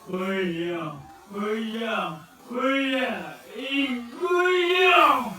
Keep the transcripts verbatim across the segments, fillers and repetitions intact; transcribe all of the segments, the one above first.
Kuyang, kuyang, kuyang, ih, kuyang.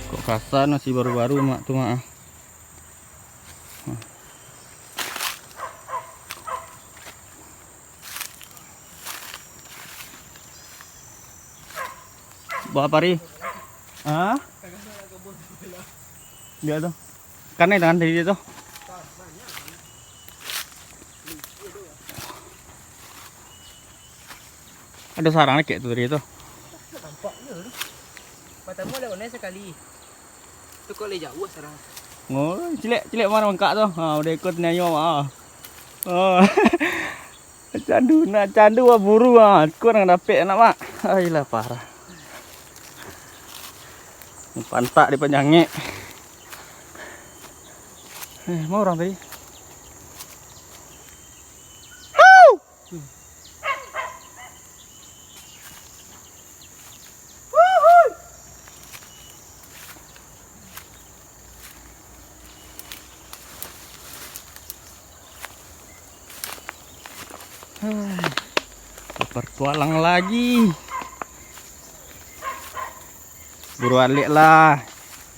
Kok kasa nasi baru-baru, Mak, tu, Mak, ah. Buah apa, Ri? Hah? Dia tu. Kan ni tangan tadi dia tu. Ada sarang lagi tu tadi tu. Nampak je tu. Pertama lawan dia sekali. Tu kok leh jauah sarang. Oh, cilik, cilik mana bangkak tu. Ha, udah ikut nyayo, ah. Oh. Candu, nak candu, ah, buru, ah. Kau nak dapek anak, Mak. Ailah, parah. Pantak di panyangek. Eh, mau orang tadi? Bertualang lagi. Buru alek lah.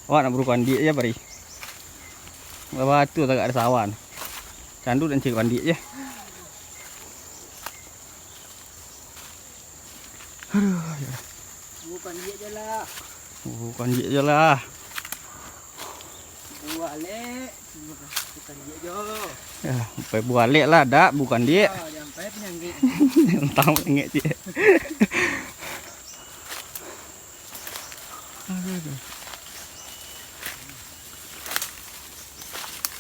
Awak nak buru kandiak je, Pari. Lah batu tagak ada sawan. Candu dan cik kandiak je. Aduh, ya. Bukan dia je lah. Bukan dia je lah. Buah lek. Bukan dia je. Ya, sampai buah lek lah, dak, bukan dia. Ah, jangan sampai penyakit. Entah penyakit dia. Aduh, aduh.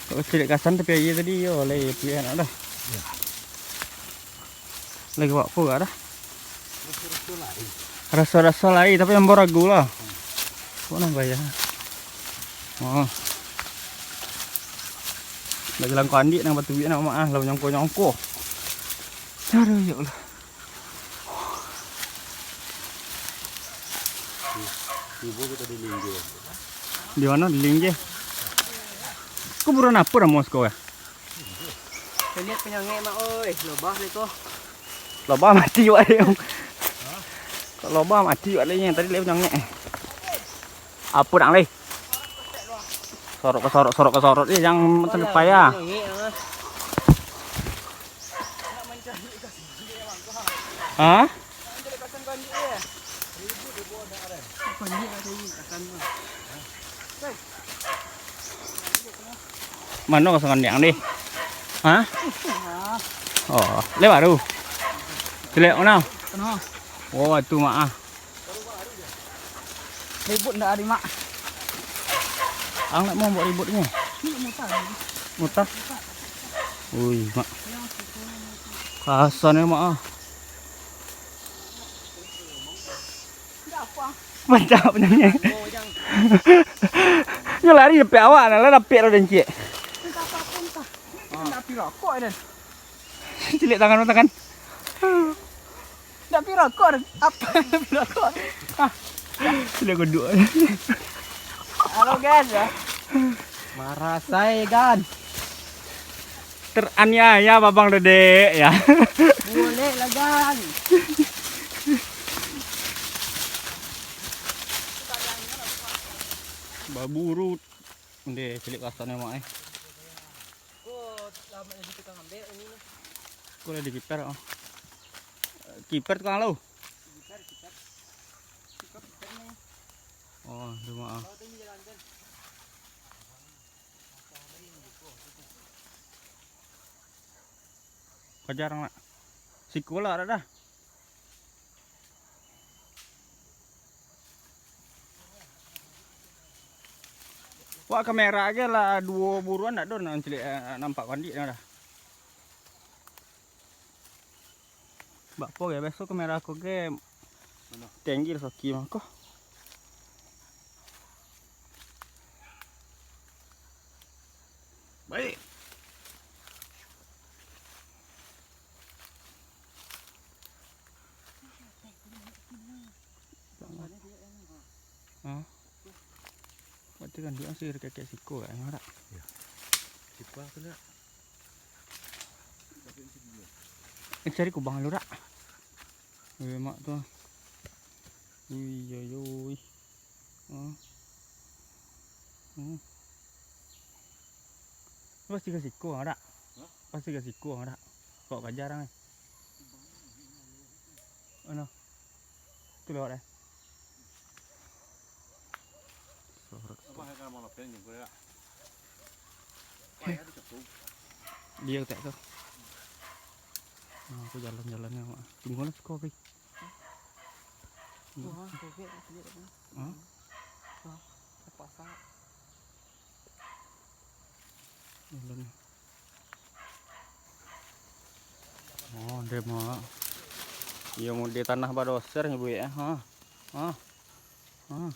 Kalau ciliak kasan tapi aia tadi, yo, lai pilihan dah. Ya. Lagi buat apa gak dah? Rasa-rasa lain. Rasa-rasa lain, tapi ambo ragu lah. Kok nambah ya? Oh. Dah bilang kau andik nang batu biak nak maaf lah, nyongko-nyongko. Aduh, ya Allah. Tibo kita di Linggih. Di mana? Di Linggih. Kuburan apa dah mau sekolah? Lihat penyangek, Mak, oi. Lobah le tu. Lobah mati wak le. Kok lobah mati wak le nya tadi le penyangek. Apa nang le? Sorok ke sorok, sorok ke sorok je, jangan macam depan ya. Penyangek, ah. Hah? Mano kosongan niang deh? Hah? Oh, lewat tu. Celek mana? Kena. Oh, tu mak ah. Ribut ndak ari mak. Ang nak mau buat ribut ni. Ni mau tahu. Mutah. Ui, Mak. Kasar ni, Mak, ah. Mantap nyo. Nyo lari dapek awak, nah, lah dapek lah den ciek. Cilik tangan, tangan. Ndak pi rokok, apa pi rokok? Ah. Sudah godok. Halo, guys, ya. Marasai, kan. Teraniaya Babang Dedek, ya. Boleh lah, kan. Baburu. Ndeh, cilik kasar ni, Mak, eh. Ko lah di kiper, ah. Kiper tukang lo. Oh, rumah, ah. Kajar, Mak. Siko lah, ado dah. Wak, kamera aja lah duo buruan ndak do nan cilik, eh, nampak kandik dah. Bak apo ge, biaso kamera ko ge tinggi lah soki mah ko. Baik. Hah? Berarti kan dia masih kakek siko kan, Rak? Ya. Siko apa, Rak? Eh, cari kubang lu, Rak. Eh, mak tu. Ui, ui, ui. Hmm. Hmm. Pasti ka siko, Rak. Hah? Pasti ka siko, Rak. Kok kajar, eh. Ano. Tu lewat, eh. Sorok. Apa yang kamu lakukan, Jengkol, Rak? Dia tak tu. Nah, aku jalan-jalannya, Mak. Tunggu lah, siko, Pi. Wah, sobek, sobek, sobek. Hah? Wah, terpaksa. Jalan. Oh, dia mah. Iya, mau di tanah badoser, Ibu, ya. Ha. Ha. Ha.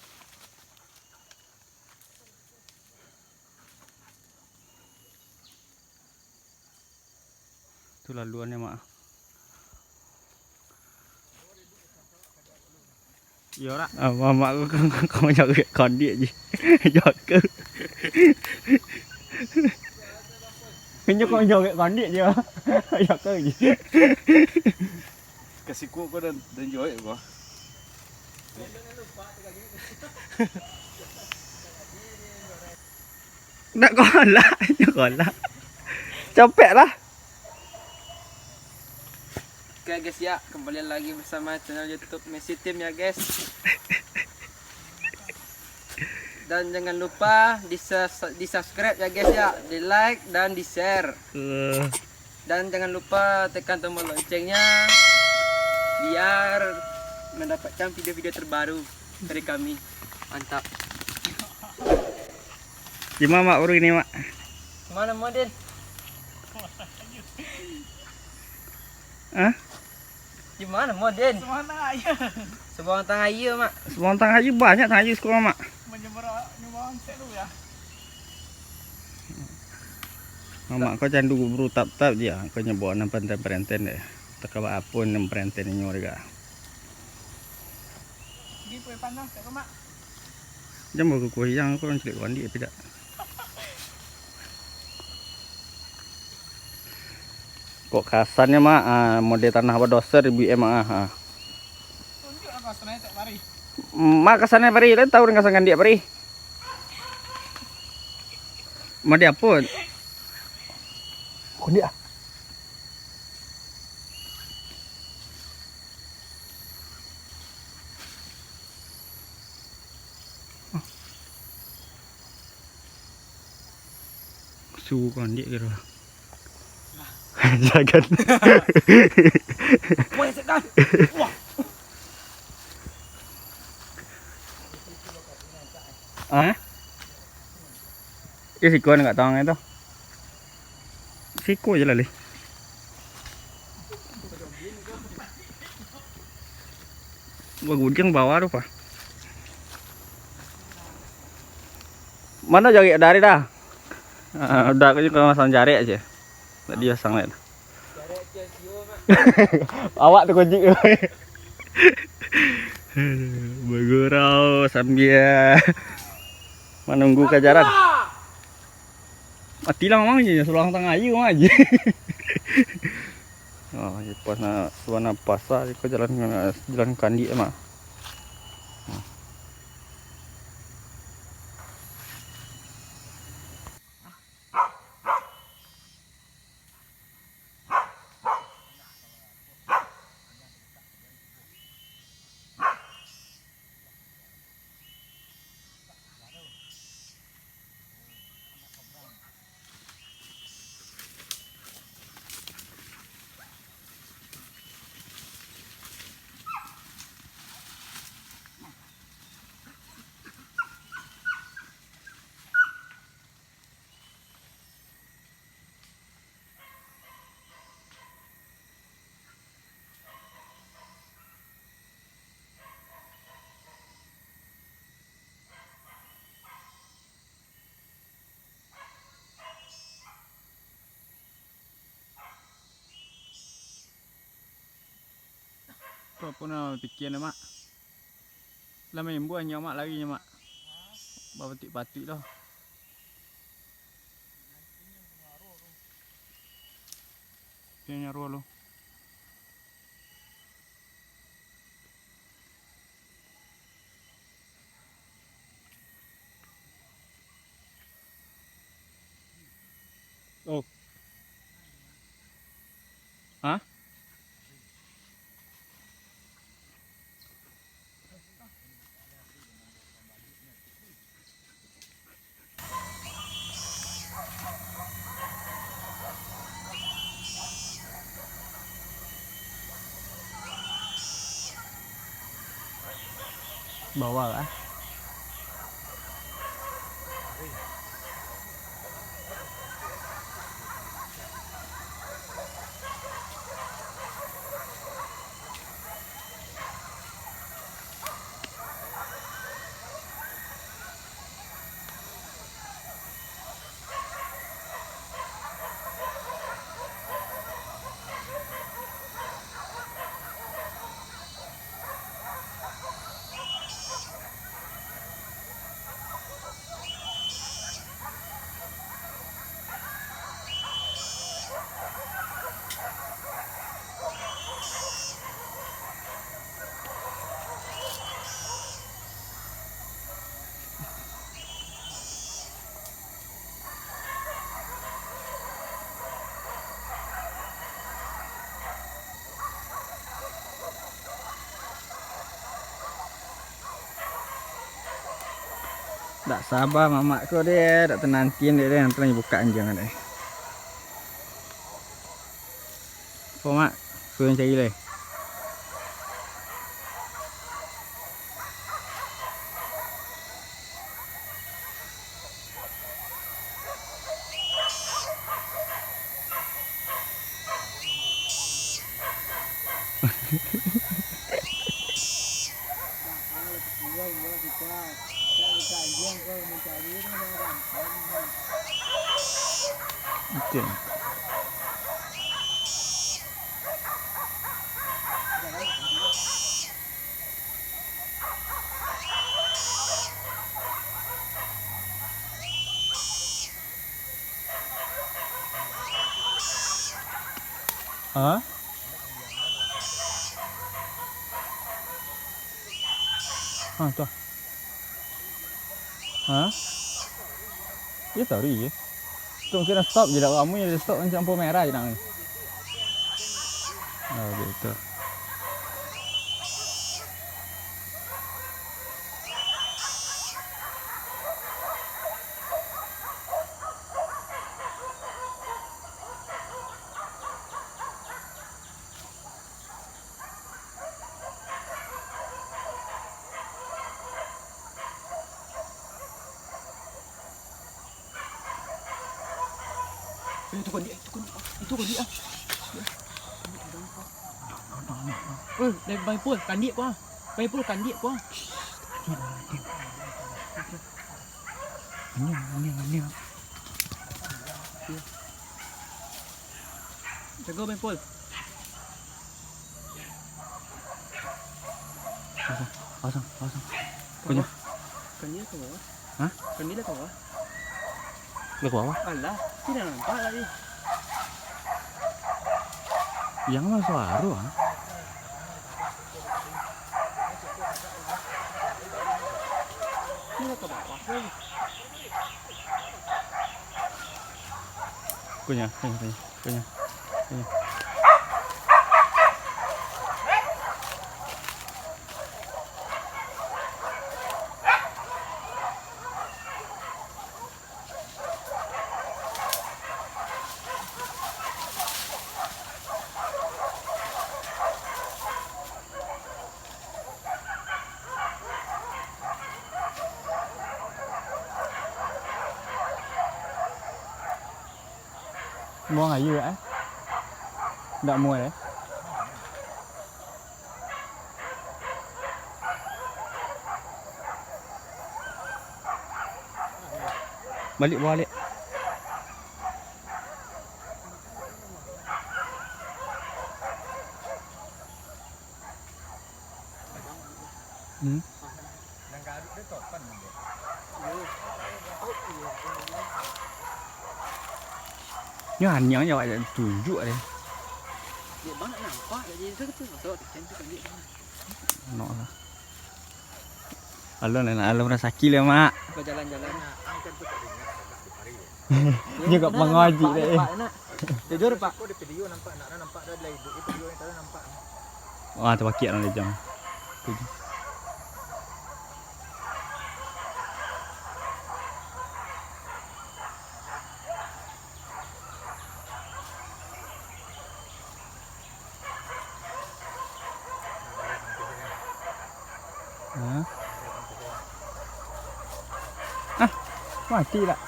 Tu laluannyo, Mak. Iyo, Rak. Ah, mamak ko, ko, ko manjawek kondik je. Jaka. Inyo ko manjawek kondik je. Jaka je. Ka siko ko dan, dan joek ko. Nak kolak, nak kolak. Copek lah. Oke, guys, ya, kembali lagi bersama channel YouTube Messi Team, ya, guys. Dan jangan lupa di, di subscribe, ya, guys, ya, di like dan di share. Eh. Dan jangan lupa tekan tombol loncengnya biar mendapatkan video-video terbaru dari kami. Mantap. Di ma, Mak, baru ini, Mak? Mana model? Hah? Di ma, model? Sebuah tangah aia. Sebuah tangah aia, Mak. Sebuah tangah aia, banyak tangah aia siko, Mak. Menyeberang, menyeberang set tu ya. Mamak ko candu gubru tap-tap je, ko nyebok nan parenten-parenten deh. Takabak apo nan parenten inyo deh, Kak. Di kue panas, tak, Mak? Jan bakukuah iyang, ko urang cilik ko andik, tapi dak. Kok kasarnyo, Mak? Ah, model tanah badoser ibu M, Mak, ah. Tunjuklah kasarnyo, Cak Pari. Mak, kasarnyo Pari, lain tahu dengan kasarnyo Kandik Pari. Model apo? Kandik ah. Suruh kau andik kiro. Jangan. Wah, setan. Wah. Ah? Iyo, siko ndak tawang itu. Siko je lah, leh. Bagudang bawah tu, Pak. Mano jarik dari dah? Ah, udah, aku juga masang jarik aja. Tak dia pasang lain. Awak tu kojik tu. Bagurau sambia manunggu kajaran. Mati lah, Mang, je, sulang tangah aia, Mang, je. Oh, je pas nak, suah nak pasar, je ko jalan, jalan kandik, Mang. Tu apo nan pikia nyo, Mak? Lah main buah nyo, Mak, lari nyo, Mak. Bapatuik-patuik lo. Pikia nyo lo. Oh. Hah? Bawah lah. Dak saba mamak ko deh, dak tenantian dek deh, antah bukak anjiang deh. Apo, Mak? Suruah cari lai. Oke. Hah? Hah, tu. Hah? Iyo, taruih je. Tu mungkin dah stop je dah. Kamu yang dah stop, macam lampu merah je nak ni. Oh, gitu. Itu kandiak, itu kandiak, itu kandiak ah. Eh, dari Bang Ipul, kandiak ko ah. Bang Ipul, kandiak ko ah. Jago, Bang Ipul. Awas, awas, awas. Kunyah. Kandiak ka bawah. Hah? Kandiak ka bawah. Lah, ka bawah? Alah, tidak nampak tadi. Yang mana suara, ah? Ini ka bawah, eh. Kunyah, kunyah, kunyah. Kunyah, kunyah. Buang aia, eh. Ndak muat, eh. Balik, balik. Hmm. Nyo anyang je awak tunjuk deh. Dia bang nak nampak je, dia kata, "Masa awak tekan tu kan dia." No lah. Alun lah, alun rasaki lah, Mak. Bajalan-jalan. Dia kat pangajik deh. Jujur, Pak. Kok di video nampak, nak nampak dah, lah hidup di video yang tadi nampak. Wah, terpakiak lah dia jam. Hah? Ah, mati lah.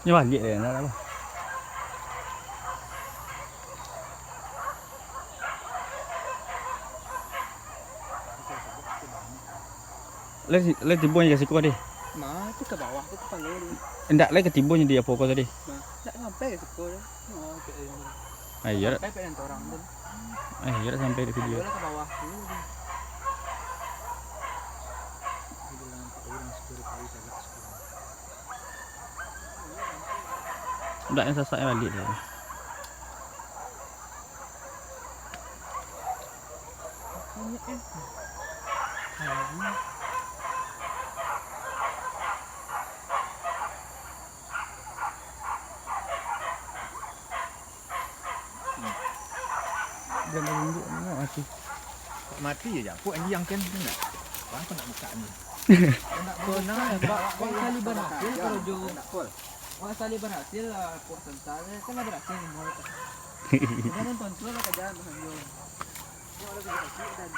Ni balik deh, nak apa? Lai, lai tibo nyo ka siko deh. Nah, tu ka bawah tu kapalo dia. Indak, lai ka tibo nyo di apo ko tadi. Nah, ndak sampai ka siko deh. Oh, cak ini. Ah, iyo. Sampai pek nan orang tu. Ah, iyo, ndak sampai di video. Lah ka bawah tu deh. Bila nampak urang sepuluh kali tagak sepuluh. Ndak, yang sasak yang balik tu. Dia menunduk ni nak mati. Kok mati je, Japuk anjing kan, tu nak. Bang, aku nak buka ni. Kau nak buka, Pak. Kau kali berhasil karajo. Wah, asal dia berhasil lah, puas tentara, kan lah berhasil semua itu. Udah nonton tu lah, kerjaan berhasil. Ini orang sakit dan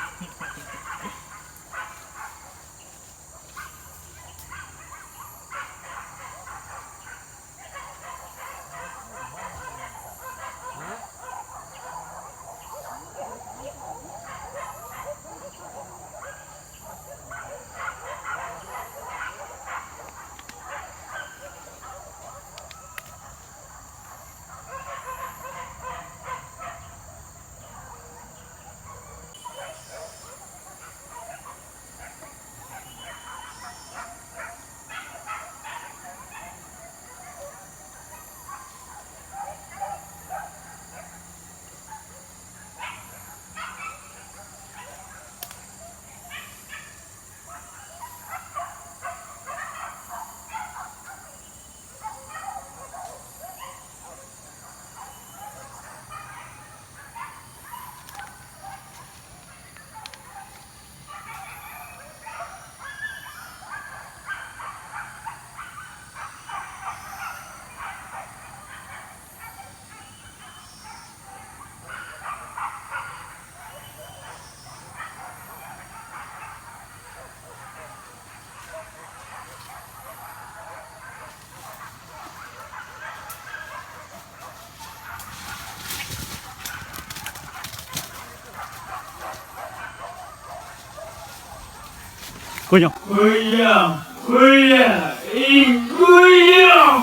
Kunyah. Kunyah, kunyah, ih, kunyah.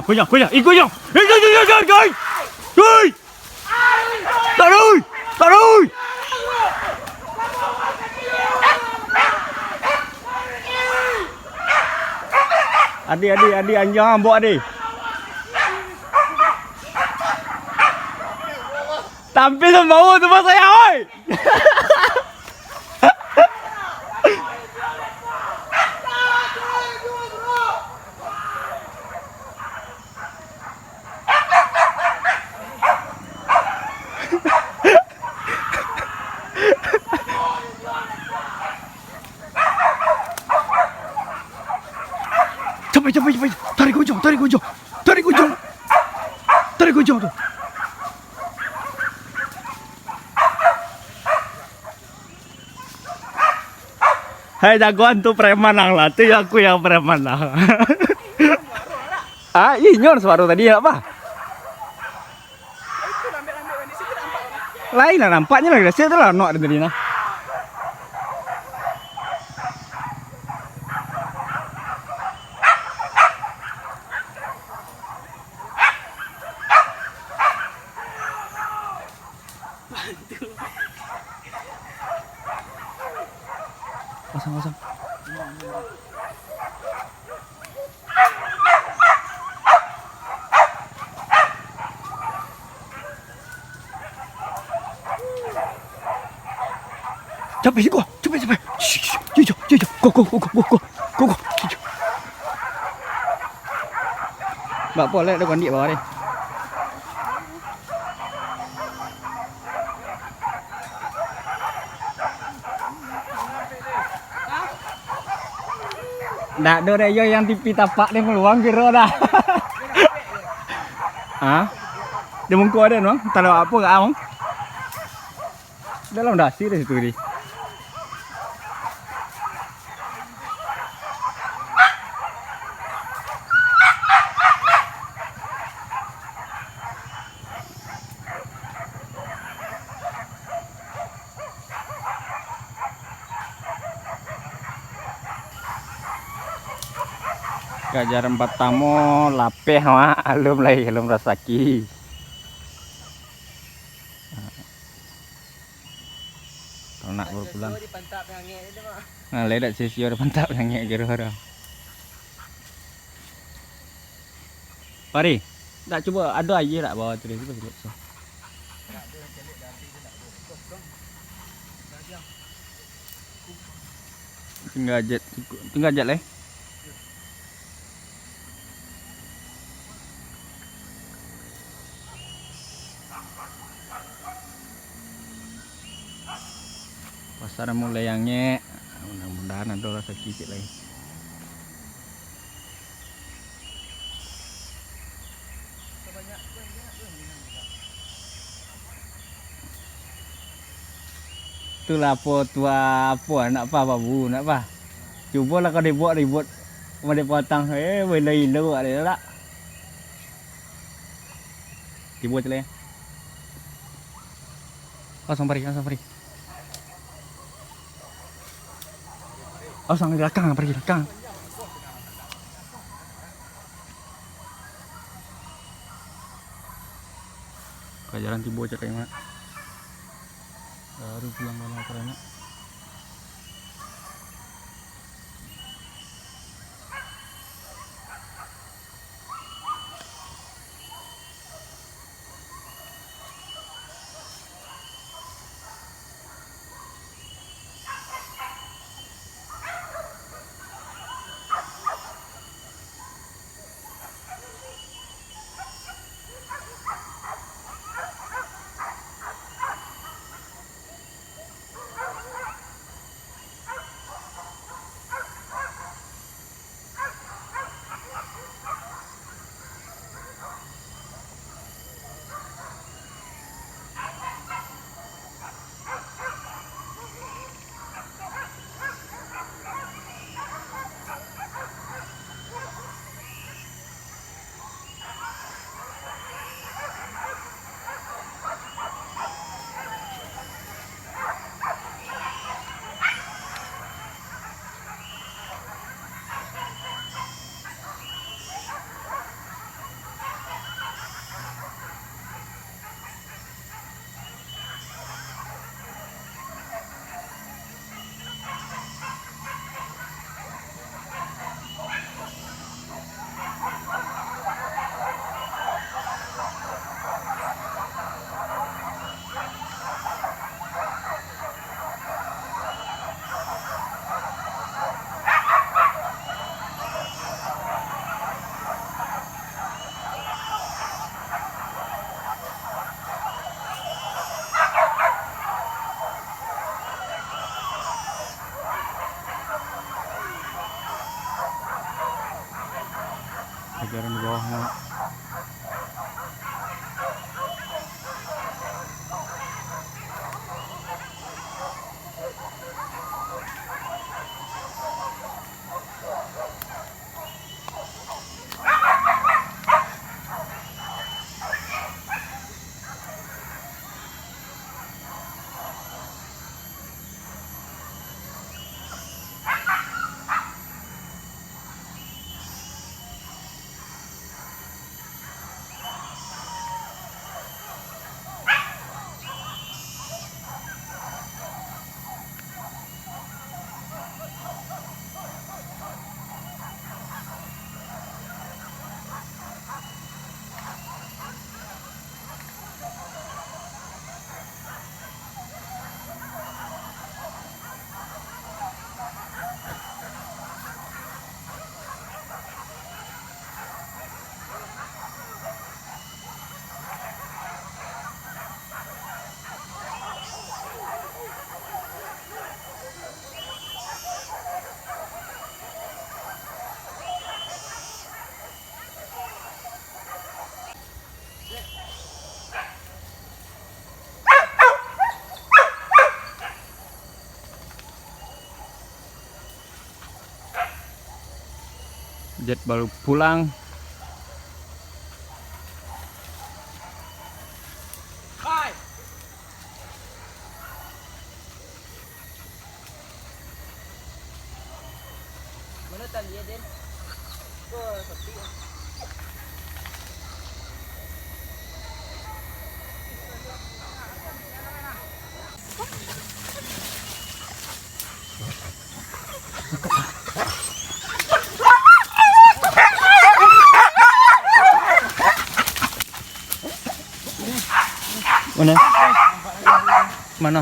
Kunyah, kunyah, ih, kunyah. Ih, kunyah, kunyah, kunyah, kunyah. Kunyah. Taruih! Taruih! Adi, adi, adi, anjang ambok, adi. Tampil sumbawa tu, Bos, saya, oi! Capek, capek, capek. Tarik ke ujung, tarik ke ujung. Tarik ke ujung. Tarik ke ujung tu. Hai, jagoan tu preman ang lah. Tu aku yang preman lah. Ah, inyo suaro tadi, apa? Lain lah nampaknyo lah, biaso tu lah, nok dari tadi nah. Pasang, pasang. Capek siko, capek, capek. Shh, shh, shh. Yo, yo, yo, yo. Go, go, go, go, go, go. Go, go. Yo, yo. Bak polek dah kondik bawah deh. Ndak ado deh, yo, yang tipi tapak deh maluang kiro dah. Ha? Di mungko ado, nuang. Talo apo ka, Bang? Dalam dasi deh situ tadi. Ganjaran partamo lapeh, Mak. Alun lai, alun rasaki. Nak baru pulang. Nah, lai dak sisio di pantak panyangek kiro dah. Pari, dak cubo ado aia dak bawah tu deh, cubo caliak tu. Tingga jet, tingga jet lai. Pasar mulai angek, mudah-mudahan ado rasaki ciek lai. Tu lah apo tu, apo nak pa, babu nak pa. Cubolah kau dibuek ribut, kau dibuek patang, eh, bailo-ilo awak dia lah. Tibo celek. Langsung pari, langsung pari. Langsung di belakang, pari belakang. Ka jalan tibo cakak, Mak. Baru pulang bana karanak. Jajaran di bawah, Mak. Jet baru pulang. Mana tali ya, Den? Wah, sepi. Mana? Mana?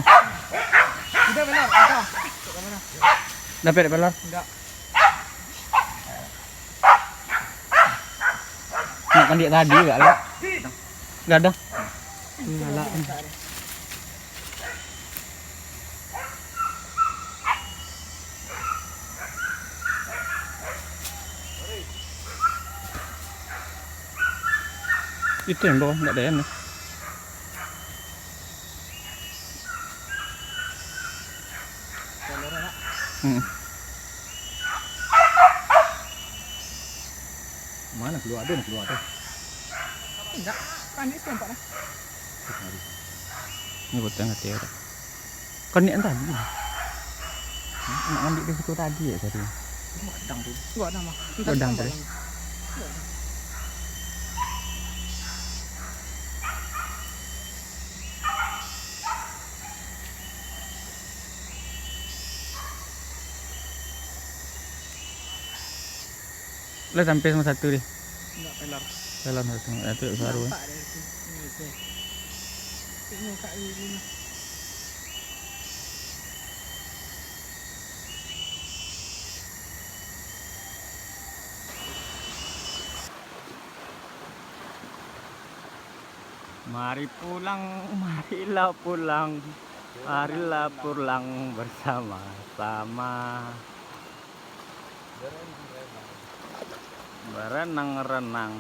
Udah, benar. Udah. Dapek, benar? Enggak. Nak kandiak tadi gak lah? Gak ada. Enggak lah. Itu yang bawah, enggak ada yang. Hmm. Mana keluar? Ada keluar tu. Indak, panik tu nampak dah. Ini potong hati ya. Kan ni entah. Nak ambil di situ tadi ya tadi. Gadang tu. Gadang mah. Gadang tu. Lah sampai sama satu deh. Enggak, pelar. Pelar satu, itu saru. Nampak dari situ. Ini, sini. Tengok kat diri ni. Mari pulang, marilah pulang, marilah pulang bersama-sama. Berenang-renang.